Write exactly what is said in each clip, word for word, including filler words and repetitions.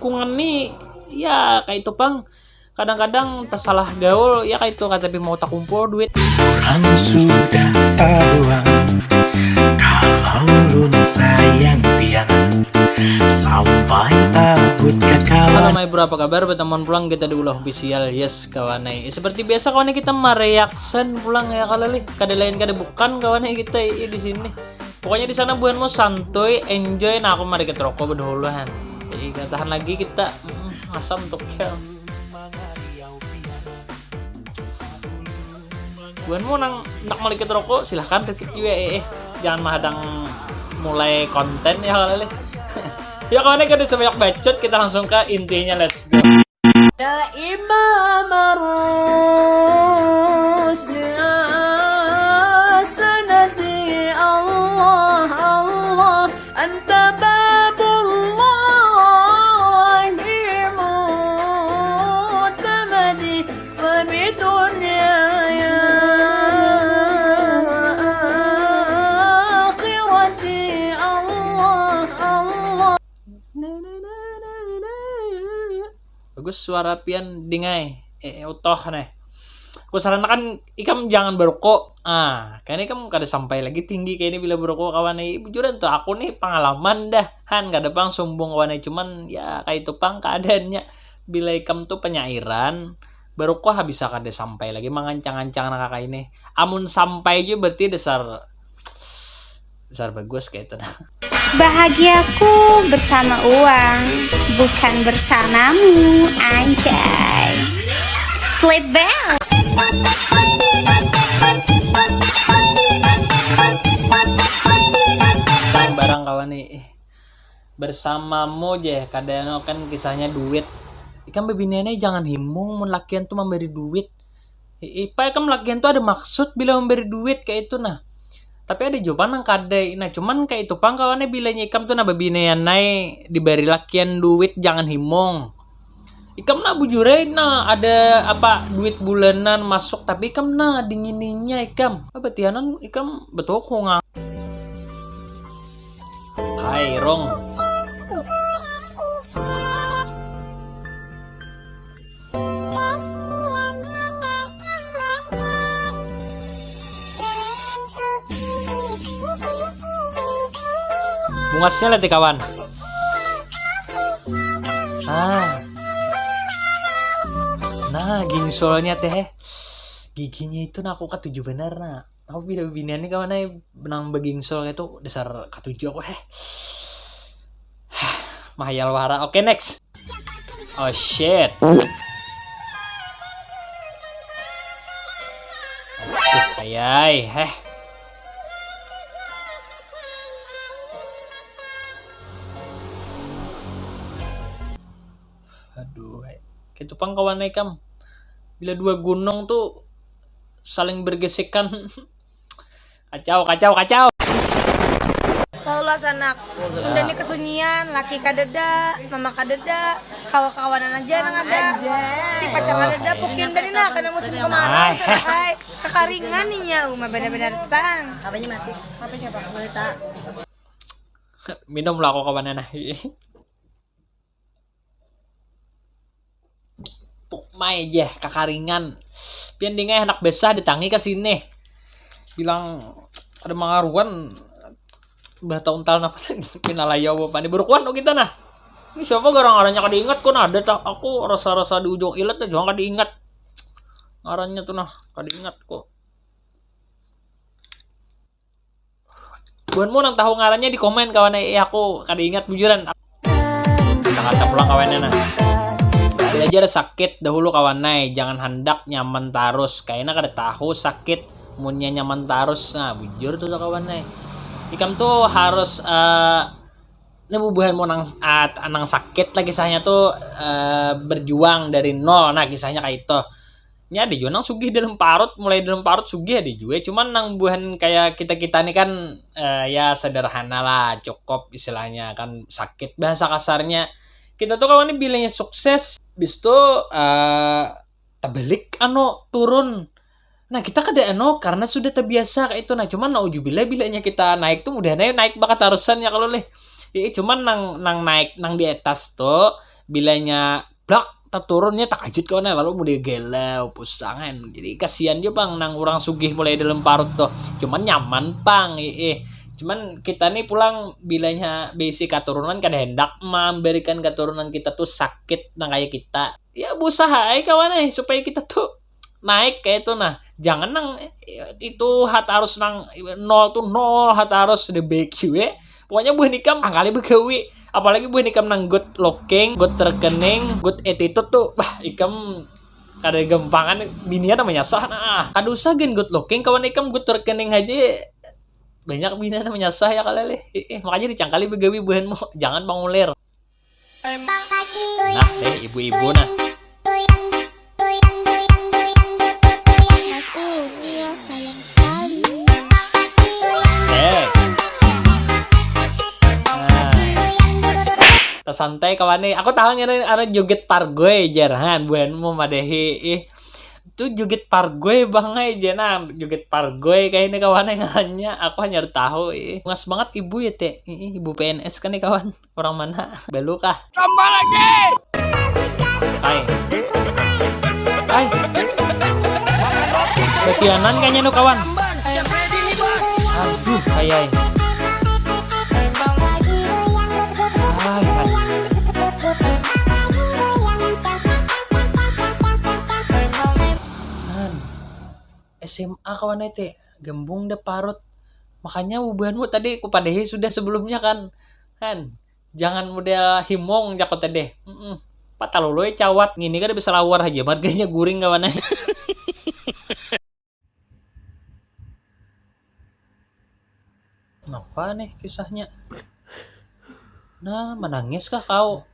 Kungan ni, ya, kayak itu pang. Kadang-kadang tersalah gaul, ya, kayak itu, kata mau tak kumpul duit. Kurang sudah tabuang, kalau ulun sayang pian, sampai tabut kakawan. Halo, my bro, apa kabar? Bertemuan pulang kita di Ulah Official. Yes, kawan ai. Seperti biasa, kawan ai, kita mereaction pulang ya, kalau lih. Kada lain, kada bukan, kawan ai, kita i di sini. Pokoknya di sana buhanmu santuy, enjoy. Nah, aku marikit rokok bedahuluan. Jadi, kada tahan lagi kita. Mm, asam tuh, ya. Buhanmu nang nak marikit rokok, silahkan, resip juga, eh, eh. Jangan mahadang mulai konten ya, kalau lih. Ya, kawan ai, kada sebanyak bacot, kita langsung ke intinya, let's go. يا إمام الرشد يا سندي الله الله أنت باب الله معتمدي فبدنياي وآخرتي الله الله Bagus suara pian, Ding ai. Eh, eh, utoh neh. Aku saranakan ikam jangan barukuk. Ah, kayaknya ikam kada sampai lagi tinggi kayak ini bila barukuk, kawan ai. Bujuran tuh, aku nih pengalaman dah. Han, kada pang sumbung, kawan ai. Cuman ya kayak itu pang keadaannya. Bila ikam tuh penyairan, barukuk ha bisa kada sampai lagi mangancang-ancang nang kayak ini. Amun sampai aja berarti dasar dasar bagus kayak itu nah. Bahagiaku bersama uang, bukan bersamamu, anjay. Sleep bell. Bang barang, kawan nih. Ih. Bersamamu je, kada anu kan kisahnya duit. Ikam bebiniannya jangan himung mun lakian tuh memberi duit. Ipa ikam lakian tuh ada maksud bila memberi duit kayak itu nah. Tapi ada jua pang nang kada. Nah, cuman kayak itu pang kawannya, bilanya ikam tuh nah bebinian ai diberi lakian duit, jangan himung. Ikam nah bujur ai nah, ada apa, duit bulanan masuk, tapi ikam nah dingininya ikam. Apa tianan ikam betul kok nggak? Kairung. Bungasnya lihat kawan. Ah. Nah, gingsulnya teh. Giginya itu nah aku katuju benar nah. Aku bila binian nih kawan ai benang begingsul itu dasar katuju aku heh. Mahayal wara. Oke, next. Oh shit. Aduh, ayai, heh. Aduh, eh. Kayak itu pang kawan ai kam. Bila dua gunung tuh saling bergesekan. Kacau, kacau, kacau. Paulas anak. Bunda ni kesunyian, laki kadeda, mama kadeda, kawa kawanan aja nang ada. Di pacar kadeda, pukin benda ni nah kena musim kemarau, Ay. Sanak ai. Kakaringan inya uma benar-benar pang. Apanya mati? Apa coba? Boleh tak? Minum lah aku kawanan nah. Tuk mai jeh kakaringan. Pian dingai anak besah ditangi ke sini. Bilang ada mangaruan bah tauntal napa sih pinalaya apa ni berukuan kita nah. Ini siapa garang ngarannya kada ingat kok nah, ada tak aku rasa-rasa di ujung ilat tuh jangan kada ingat. Ngarannya tuh nah kada ingat kok. Buhanmu nang tahu ngarannya di komen kawan ai, aku kada ingat bujuran. Kita kata pulang kawannya nah. Belajar sakit dahulu kawan ai, jangan handak nyaman tarus. Kaina kada tahu sakit munnya nyaman tarus. Nah, bujur tuh kawan ai. Ikam tuh harus eh ini bubuhanmu nang ah, nang sakit lah kisahnya tuh eh, berjuang dari nol. Nah, kisahnya kayak itu. Nya ada jua nang sugih dalam parut, mulai dalam parut sugih ada jua. Cuman nang buhan kayak kita-kita ni kan eh, ya sederhana lah, cukup istilahnya kan sakit bahasa kasarnya. Kita tuh kawan ni bilanya sukses, bis tu eh, terbalik anu turun. Nah, kita kada anu karena sudah terbiasa kayak itu. Nah, cuman naujubillah bilanya kita naik tuh mudah naik naik bakatarusan ya kalau leh. Ya, cuman nang nang naik nang di atas tuh Bilanya blak taturunnya takajut kawan, lalu mau dia galau pusangan. Jadi kasihan juga pang nang orang sugih mulai dalam parut tuh. Cuman nyaman pang, ih. Cuman kita nih pulang bilanya bisi katurunan kada hendak memberikan katurunan kita tuh sakit nang kayak kita. Ya berusaha aja kawan eh supaya kita tuh naik kayak itu nah. Jangan nang itu hat harus nang nol tuh nol hat harus the B Q ya. Pokoknya buah nikam angkali begawi. Apalagi buah nikam nang good looking, good rekening, good attitude tuh. Bah, ikam kada gampangan binian namanya sah nah. Kada usah gen good looking kawan ikam good rekening aja banyak binian namanya sah ya kali leh. Eh, makanya dicangkali begawi buhanmu. Jangan pangulir. Nah, eh ibu-ibu nah. Eh. Nah. Santai kawan nih. Aku tahu ngene anu joget pargoy jar han buhan mau madahi ih. Itu joget pargoy bang ai jar nah. Joget pargoy kayak ini kawan yang hanya aku hanya tahu ih. Bungas banget ibu ya teh. Ih, ibu P N S kan nih kawan. Orang mana? Belu kah? Tambah lagi. Hai. Hai. Ketianan kayaknya nu kawan. Aduh, hai hai. Hai hai. Han. S M A kawan teh gembung deh parut. Makanya ubahanmu tadi kupadahi sudah sebelumnya kan. Han. Jangan model himung jako teh deh. Mm-mm. Patalului cawat ngini kada bisa lawar aja marganya guring kawan ai. Kenapa nih kisahnya? Nah, menangis kah kau?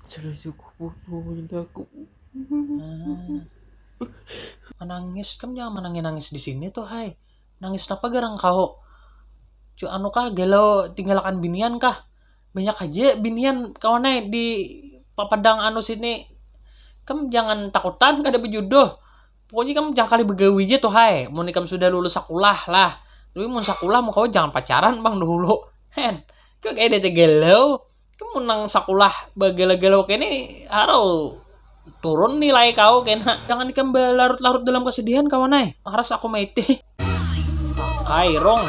Sudah cukup aku. Nah, menangis kan jangan menangis nangis di sini tuh hai. Nangis napa garang kau? Cu anu kah galau tinggalakan binian kah? Banyak aja binian kawan ai di papadang anu sini. Kam jangan takutan kada bejodoh. Pokoknya kam jangan kali begawi aja tuh hai. Mun ikam sudah lulus sekolah lah. Tapi mun sekolah mau kau jangan pacaran bang dahulu. Hen. Kau kayak dete galau. Kamu nang sakulah bagala-gala kene harau turun nilai kau kena. Jangan ikam berlarut-larut dalam kesedihan kawan ai. Maras aku maiti. Kairong.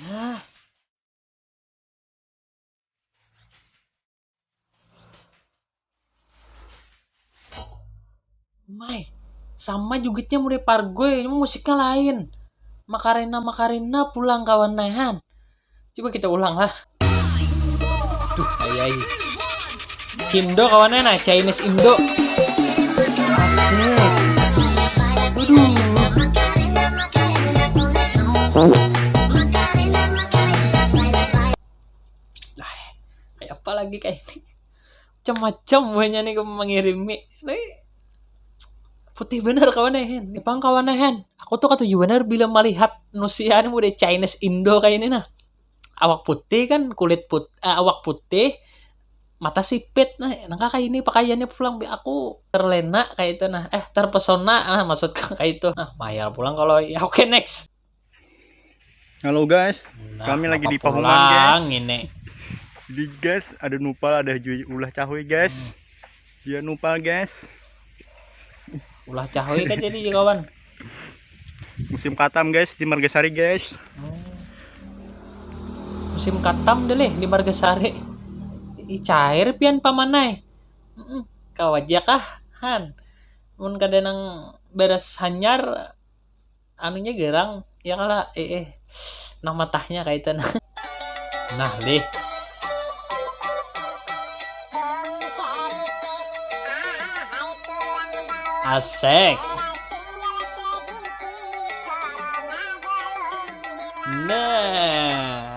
Nah. Mai, sama jugitnya mulai pargoy, cuma musiknya lain. Makarena Makarena pulang kawan nehan. Coba kita ulang lah. Duh, ayai. Cindo kawannya nah, Chinese Indo. Asik. Waduh. Lah, kayak apa lagi kayak ini? Macam-macam buahnya nih mengirimi. Putih bener kawan ya, Hen. Pang kawan ya, Hen. Aku tuh katuju bener bila melihat nusia nih udah Chinese Indo kayak ini nah. Awak putih kan, kulit put, eh, awak putih, mata sipit nah, nangka kayak ini pakaiannya pulang bi aku terlena kayak itu nah, eh terpesona nah maksudku kayak itu nah mayar pulang kalau ya oke next. Halo guys, nah, kami lagi di Pahuman guys. Ini. Jadi guys, ada nupal, ada ulah cahui guys. Hmm. Dia nupal guys. Ulah cahui kan jadi kawan. Musim katam guys di Margasari guys. Hmm. Musim katam deh leh di Margasari. Ih, cair pian pamanai. Mm-mm. Kau aja kah, Han? Mun kada nang beres hanyar anunya gerang ya kala eh eh nah matahnya kayak itu nah. Nah lih. Asik. Nah.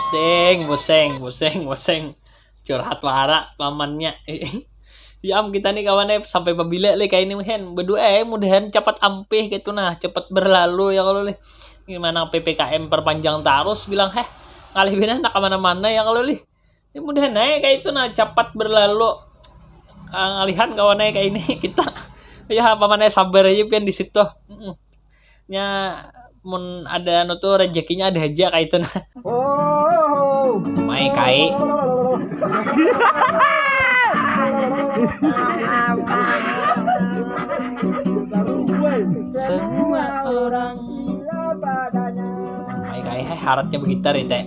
Pusing, pusing, pusing, pusing. Curhat wara pamannya. Ya am kita nih kawan eh sampai pabila leh kayak ini Hen. Berdua eh mudahan cepat ampih gitu nah, cepat berlalu ya kalau leh. Gimana P P K M perpanjang terus bilang heh. Ngalih banar handak ka mana-mana ya kalo lih. Ya mudahan ai kaya itu nah, capat berlalu. Ah, ngalihan kawan ai kaya ini kita. Ya apa mana, sabar aja pian di situ. Mm-mm. Nya mun ada anu tuh rezekinya ada aja kaya itu nah. Mai kai. Semua orang. Mai kai, heh, haratnya begitar ya, teh.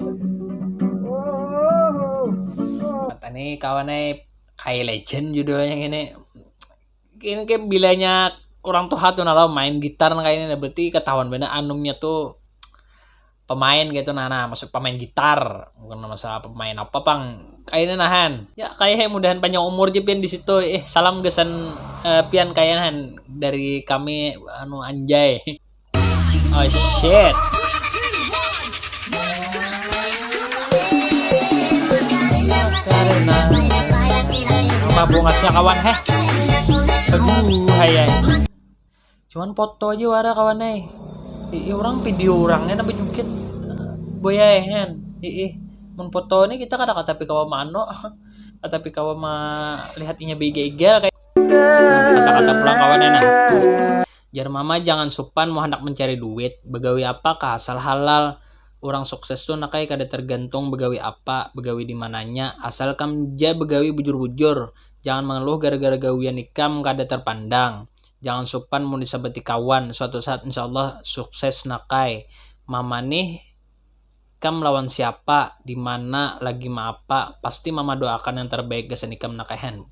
Mata nih kawan ai, kai legend judulnya ini. Ini kayak bilanya orang tuha tuh nah, lo main gitar nah kayak ini, berarti ketahuan bener anumnya tuh pemain gitu nah, nah, maksud pemain gitar, bukan masalah pemain apa pang. Kayak ini nahan ya, kayak mudahan panjang umur aja pian di situ. Eh, salam gesan, eh, pian kayak nahan dari kami, anu, anjay. Oh shit. Karena nama bungasnya kawan, heh. Aduh, hayai. Cuman foto aja wara kawan ai. Ii, orang video orangnya nambah jukit. Boy ai, hen. Ii, mun foto ini kita kada katapi kawa mano. Katapi kawa malihat inya beiga-iga kayak. Kata-kata pulang kawan ai nah. Jar mama, jangan supan mau hendak mencari duit, begawi apa kah asal halal. Orang sukses tuh nak ai kada tergantung begawi apa, begawi di mananya, asal kam ja begawi bujur-bujur. Jangan mengeluh gara-gara gawian ikam kada terpandang. Jangan supan mun disabati kawan, suatu saat insyaallah sukses nak ai. Mama nih, ikam lawan siapa, di mana, lagi maapa, pasti mama doakan yang terbaik gasan ikam nak ai, hen.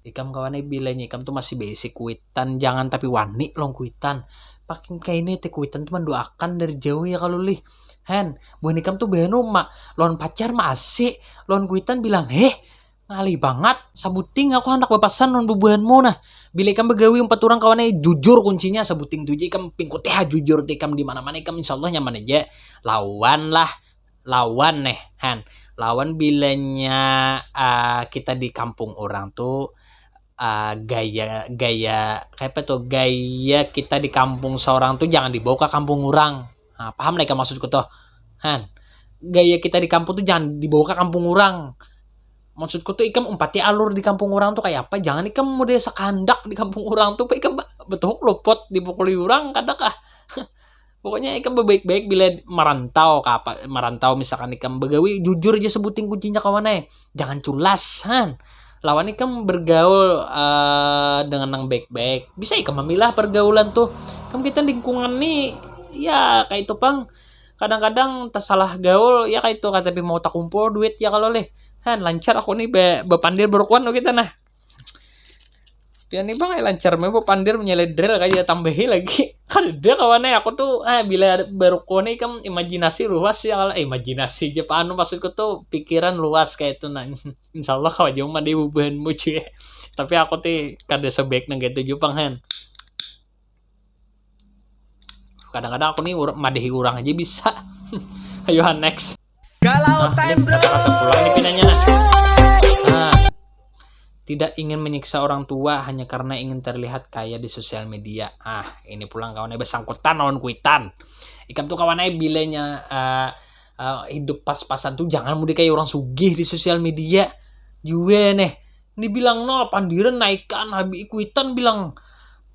Ikam kawan ai, bilanya ikam tuh masih baisi kuitan, jangan tapi wani lawan kuitan. Pakin kaini teh kuitan tuh mendoakan dari jauh ya kalo lih. Hen, buhan ikam tuh bahanu ma, lawan pacar ma asik, lawan kuitan bilang, heh, ngalih bangat, sabuting aku handak bapasan lawan bubuhanmu nah. Bila ikam bagawi umpat urang kawan ai, jujur kuncinya, sabuting tu ja ikam pingkuti ha, jujur tu ikam di mana-mana ikam insyaallah nyaman aja. Lawan lah, lawan neh, han. Lawan bilanya, ah, kita di kampung urang tu, ah, gaya, gaya, kayapa tu, gaya kita di kampung saurang tu jangan dibawa ka kampung urang. Nah, paham lah ikam maksudku tuh? Han, gaya kita di kampung tuh jangan dibawa ka kampung urang. Maksudku tuh ikam umpati alur di kampung urang tuh kaya apa, jangan ikam model sakandak di kampung urang tuh, ikam ba-, betuhuk luput dipukuli urang, kada kah? Pokoknya ikam babaik-baik bila marantau ka apa, marantau misalkan ikam bagawi, jujur aja sebuting kuncinya kawan ai. Jangan culas, han. Lawan ikam bergaul, eh, dengan nang baik-baik. Bisa ikam memilah pergaulan tuh. Ikam kita lingkungan nih, ya, kaya itu pang. Kadang-kadang tasalah gaul, ya, kaya itu, katapi mau takumpul duit, ya, kalo leh. Han, lancar aku nih ba-, bapandir barukuan lo kita, nah. Pian nih, Bang, ai lancar, mau bapandir menyeledrel kaya tambahi lagi. Kadada kawan ai, aku tuh, ah, bila barukuan nih, ikam imajinasi luas, ya, kalo, eh, imajinasi ja, Pak, anu, maksudku tuh pikiran luas kaya itu, nah. Insyaallah kawa jua mandi bubuhanmu cuy. Tapi aku ti kada sebaik nang kaitu jua pang, han. Kadang-kadang aku nih ur-, madahi urang aja bisa. Ayo, han, next. Galau. Nah, time, ini bro. Kata-kata pulang nih pinanya, nah. Nah. Tidak ingin menyiksa orang tua hanya karena ingin terlihat kaya di sosial media. Ah, ini pulang kawan ai, bersangkutan lawan kuitan. Ikam tuh kawan ai bilanya, eh, eh, hidup pas-pasan tuh jangan mudah kayak orang sugih di sosial media. Jua neh. Ini bilang no, pandiran naikan, habis kuitan bilang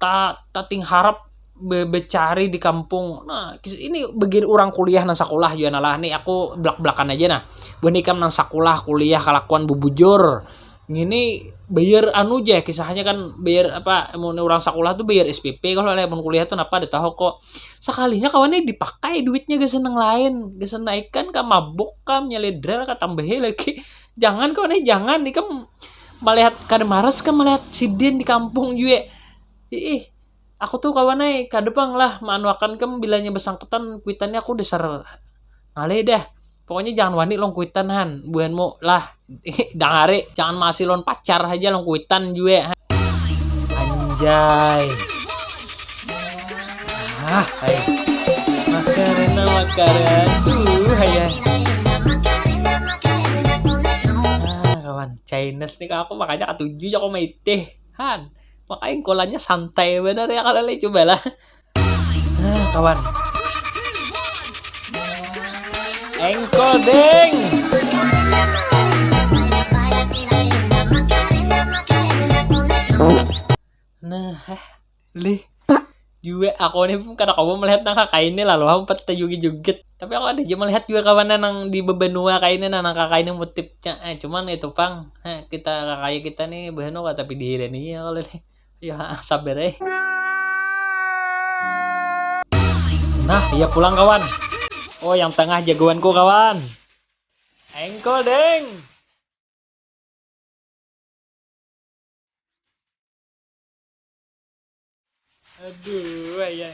ta-, tating harap be-, becari di kampung. Nah, kis-, ini bagian orang kuliah nang sakulah jua nah lah. Nih aku belak-belakan aja nah. Buhan ikam nang sakulah, kuliah, kalakuan bubujur. Ngini bayar anu ja, kisahnya kan bayar apa, mun urang sakulah tu bayar S P P, kalau mun kuliah tu napa ada tahu kok. Sakalinya kawan ni dipakai duitnya gasan nang lain, gasan naikan kah, mabuk kah, menyeledra kah, tambahi lagi. Jangan kawan ni, jangan, ikam malihat kada maras kah malihat sidin di kampung jua. Iih, aku tu kawan ai kada pang lah maanuakan kam bilanya basangkutan kuitannya, aku dasar ngalih dah. Pokoknya jangan wani lawan kuitan han, buhanmu lah. Dangari, jangan maasi lawan pacar haja, lawan kuitan jua han. Anjay. Ah, hai. Makarena, makarena. Aduh, hai, hai. Ah, kawan, Chinese nih aku makanya katuju ja aku maitih han. Makanya kolannya santai banar ya kalau leh, cobalah. Nah, kawan. Engkol deng. Nah, eh, lih. Jua aku ni kada kawa melihat nang kaka ini lalu hampet tajugit-jugit. Tapi aku ada aja melihat jua kawan nang di bebenua kaini nah nang kaka ini motifnya. Eh, cuman itu pang, heh, kita kakaya kita ni behanu ka tapi dihilani ya kalau ni. Ya sabar eh. Nah, iya pulang kawan. Oh, yang tengah jagoanku kawan. Engkol deng. Aduh, ayah.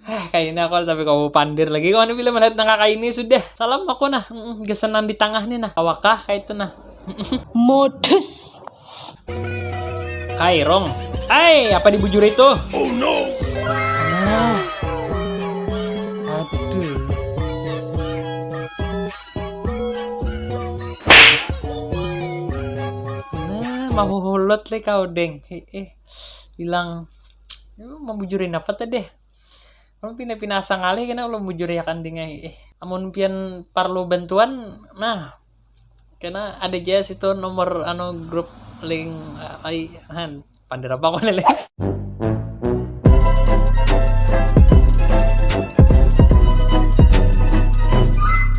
Hah, kayak ini aku tapi kamu pandir lagi. Kawan bila melihat nang kaka ini sudah. Salam aku nah. Mm, gesenan di tengah nih nah. Awakah kayak itu nah. Modus. Kairong. Ai, apa dibujur itu? Oh no. Nah. Aduh. Nah, mahuhulot le kau deng. Heeh. Bilang, "Lu mambujurin apa tadi?" Ulun pina-pina asa ngalih kena ulun bujuriakan ding ai. Eh, amun pian parlu bantuan, nah, kena ada ja situ nomor anu grup link, eh, ai han pandir apa aku lele.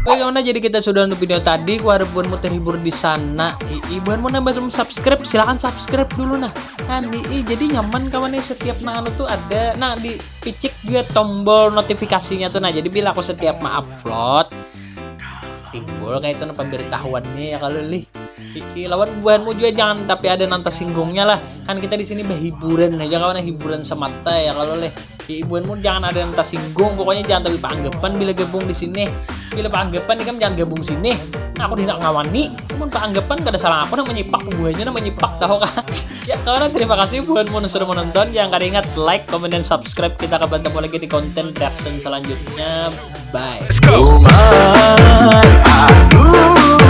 Oke kawan, nah, jadi kita sudah untuk video tadi. Ku harap buanmu terhibur di sana. Ii, buanmu nah belum subscribe, silahkan subscribe dulu nah. Kan ii, jadi nyaman kawan nih setiap nang anu tuh ada nah di picik juga tombol notifikasinya tuh nah. Jadi bila aku setiap ma-upload timbul kayak itu nah pemberitahuannya ya kalau lih. Ii, lawan buanmu juga jangan tapi ada nang tersinggungnya lah. Kan kita di sini berhiburan aja kawan, hiburan semata ya kalau leh. Ii, buanmu jangan ada nang tersinggung, pokoknya jangan tapi paanggapan bila gabung di sini. Bila paanggapan ikam jangan gabung sini. Nah, aku tidak ngawani. Cuman paanggapan kada salah aku nang menyipak buahnya nang menyipak tahu kah? Ya kawan, terima kasih buanmu sudah menonton. Jangan kada ingat like, comment, dan subscribe. Kita akan bertemu lagi di konten reaction selanjutnya. Bye. Let's go. Umar, aduh.